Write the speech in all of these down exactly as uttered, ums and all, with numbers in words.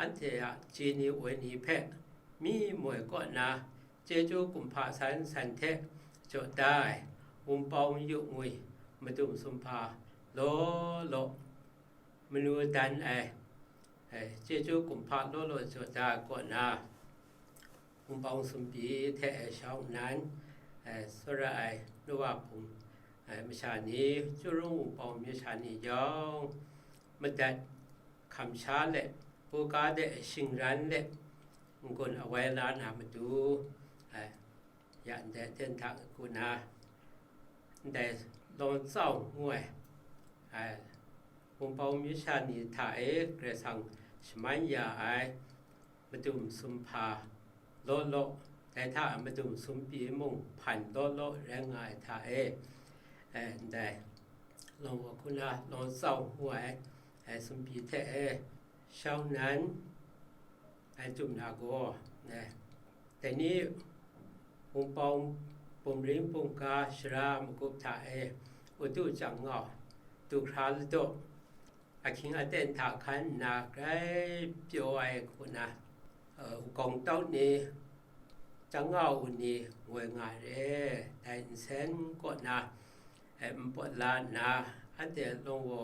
anhte a chye ni woi ni hpe myi moi kaw na chyeju kumhpa san san hte jaw da ai wunpawng yu ngwi madum sumhpa law law manu dan ai, eh, chyeju kumhpa law law jaw da ai kaw na, wunpawng sumpi hte e shawng nnan, eh, tsawra ai Nowa hpung, eh, masha ni, Churung wunpawng masha ni yawng, madat hkam sha let, buga de shingran let, n-gun awai la na matu, eh, ya ndai ten hta ku na, ndai Lawng Tsau ngu ai, ai, wunpawng masha ni hta e Karai Kasang shaman ya ai madum sumhpa law law, dai hta madum sumpi mung hpan law law rai nga ai hta e, eh, ndai Lawng Wa Hkuna, Lawng Tsau ngu ai, eh, sumpi hte e shawng nnan, ai jum na gaw, eh, dai ni wunpawng bumring bungga shara magup hta e utu chyang ngau, du hkra ladaw, ahkying aten hta hkan nna grai pyaw ai hku na, eh, wukawng tau ni, chyang ngau u ni ngoi nga ai re. Dai nsen kaw na, eh, npawt la nna, anhte Lawng Wa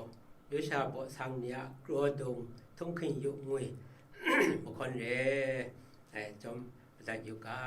Yawsha baw sang ni a kraw dung htunghking yu ngwi mahkawn re ai chyawm madat yu ga.